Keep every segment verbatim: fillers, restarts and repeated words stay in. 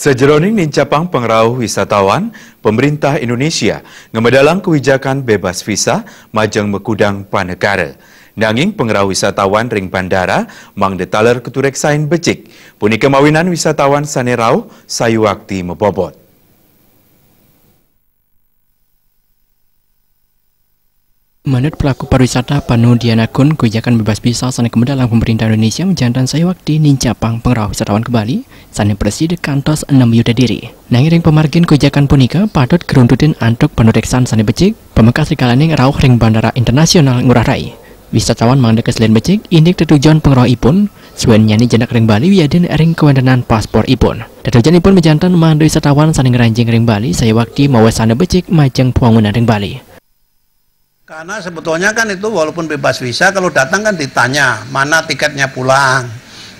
Sajeroning nincapang pangrauh wisatawan, pemerintah Indonesia ngamedalang kawijakan bebas visa majeng makudang panegara. Nanging pangrauh wisatawan ring bandara mangda taler katureksain becik. Punika mawinan wisatawan sane rauh sayuakti mabobot. Manut pelaku pariwisata Panu Dianagun, kawijakan bebas visa sane kamedalang pemerintah Indonesia majanten sayuakti nincapang pangrauh wisatawan ka Bali sane prasida kantos enem yuta diri. Nanging ring pamargin kawijakan punika patut karuntutin antuk panureksan sane becik, pamekas rikalaning rauh ring Bandara Internasional Ngurah Rai. Wisatawan mangda kaselin becik indik tetujon pangrauhipun, suennyane jenek ring Bali wiadin ring kawentenan pasporipun. Tetujonipun majanten mangda wisatawan sane ngranjing ring Bali sayuakti mawasana becik majeng pawangunan ring Bali. Karena sebetulnya kan itu walaupun bebas visa, kalau datang kan ditanya, "Mana tiketnya pulang?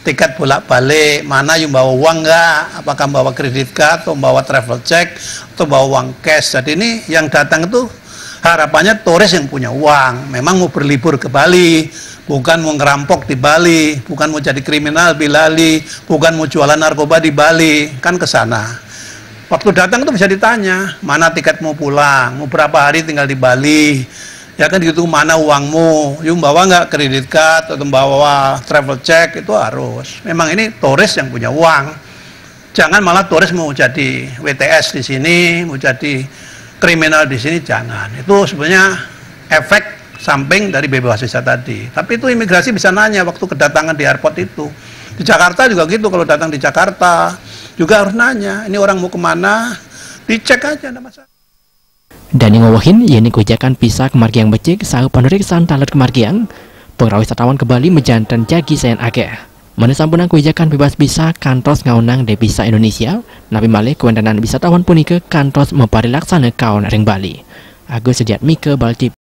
Tiket bolak-balik, mana, you bawa uang nggak? Apakah bawa kredit card atau bawa travel check atau bawa uang cash?" Jadi ini yang datang itu harapannya turis yang punya uang, memang mau berlibur ke Bali, bukan mau ngerampok di Bali, bukan mau jadi kriminal di Bali, bukan mau jualan narkoba di Bali, kan ke sana. Waktu datang itu bisa ditanya, "Mana tiket mau pulang? Mau berapa hari tinggal di Bali?" Ya kan gitu, "Mana uangmu? You bawa nggak kredit card atau bawa travel check?" Itu harus. Memang ini turis yang punya uang. Jangan malah turis mau jadi W T S di sini, mau jadi kriminal di sini, jangan. Itu sebenarnya efek samping dari bebas visa tadi. Tapi itu imigrasi bisa nanya waktu kedatangan di airport itu. Di Jakarta juga gitu, kalau datang di Jakarta juga harus nanya, "Ini orang mau kemana?" Dicek aja, nggak masalah. Dane ngwewehin yen kawijakan visa kamargiang becik saha panureksan taler kamargiang, pangrauh wisatawan ka Bali majanten jagi sayan akeh. Manut sampunang kawijakan bebas visa kantos ngaonang dewisa Indonesia, napi malih kawentenan wisatawan punika kantos maparilaksana kaon ring Bali. Agus Sediatmika, Bali T V.